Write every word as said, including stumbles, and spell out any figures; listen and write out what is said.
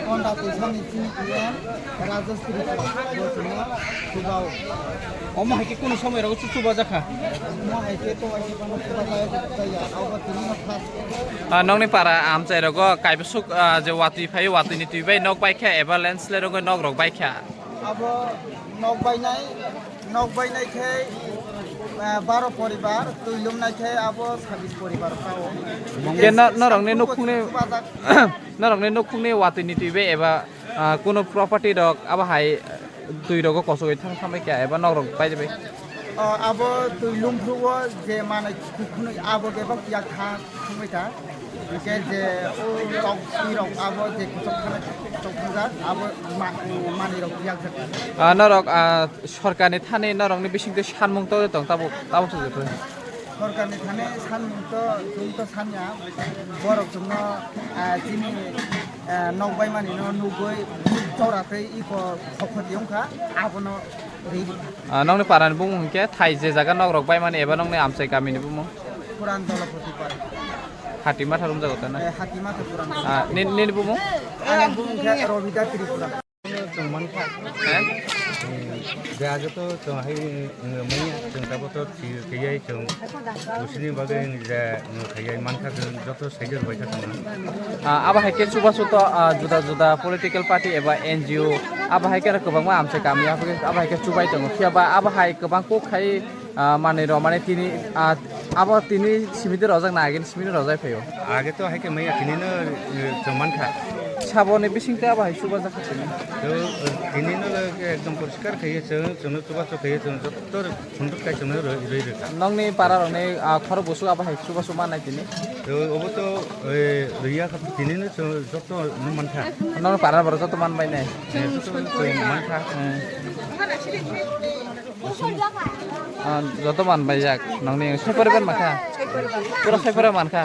Konda Tuisani chini P M Rajesh Tripura bo chwngno chubao. Omo hai khe kunu somoi rogo chu chuba jakha. Omo hai khe to hai khe bono chuba jaya jaya. Abo tini no first. Ah, nokni para amchai rogo kaibosuk, ah, je watwi phai, watwi ni twi bai nok bai kha eba landslide rogo nok rok bai kha. Abo nok bainai, nok bainai khe, ah, baro poribar, twi lumnai khe abo sabis poribar kao. Hingke no-, norokni nukhungni, chubajak. Norokni nukhungni watwi ni twi bai eba, ah, kuno property rok abo hai, ah, twi rogo kosogwi thang thambai kha eba nok rok bai bai. O, abo twi lumphru o je manai kukhunui abo bebak yak kha. Thangwi ta, hingke je o tok twi rok abo je kuchuk thana tok thangja, abo ma-, manwi rok yakjak. Ah, norok, ah, sorkarni thani norokni bisingtwi sanmung togwi tong tabuk, tabuk se jotoi. Sorkarni thani sanmung to, chwng to sanya, borok chwngno, ah, chini, ah, nok baimani no nugwi, jora tei iko khokoti wngkha, abono riri. Ah, nokni parani bumung hingke thai je jaga nok rok baimani eba nokni amchai kamini bumung? Puran Dolopati Para. Hati matha rumjago ta na? Eh, Hati matha Puran. Ah, ni, nini bumung? Ani bumung khe Robida Tripura. Chwng mankha. He? Hmm, je age to chwng hai, hmm, manya, chwng tabuk to thwi, thwiyai chwng. Bwswkni bagwi je, hmm, khaiyai mankha chwng joto saijo bai kha chwng. Ah, abo hai khe chubachu to, ah, juda juda political party eba N G O, abo hai khe kwbangma amchai kami, abo hai khe chubai tongo. Phiya ba abo hai kwbang kok khai, ah, manwi rw mani tini, ah, abo tini simi de rwjak na agini simi de rwjak phaio. Age to hai khe maya tini no, eh, chwng mankha. Saboni bising tei abo hai chuba jakha tini. To, eh, tini no ekdom poriskar khai chwng, chwng no chuba chuk khai chwng joto Hunduk kai chwngno rw-, rwi rwkha. Nokni para rokni, ah, khorok bwswk abo hai chubachu mannai tini? To, obo to, eh, rwya kha tini no chwng joto no mankha. Nokni para borok joto manbai nai? Eh, joto chwng mankha. Hmm. Ah, joto manbai jak. Nokni saiphore ban mankha? Pura saiphore mankha?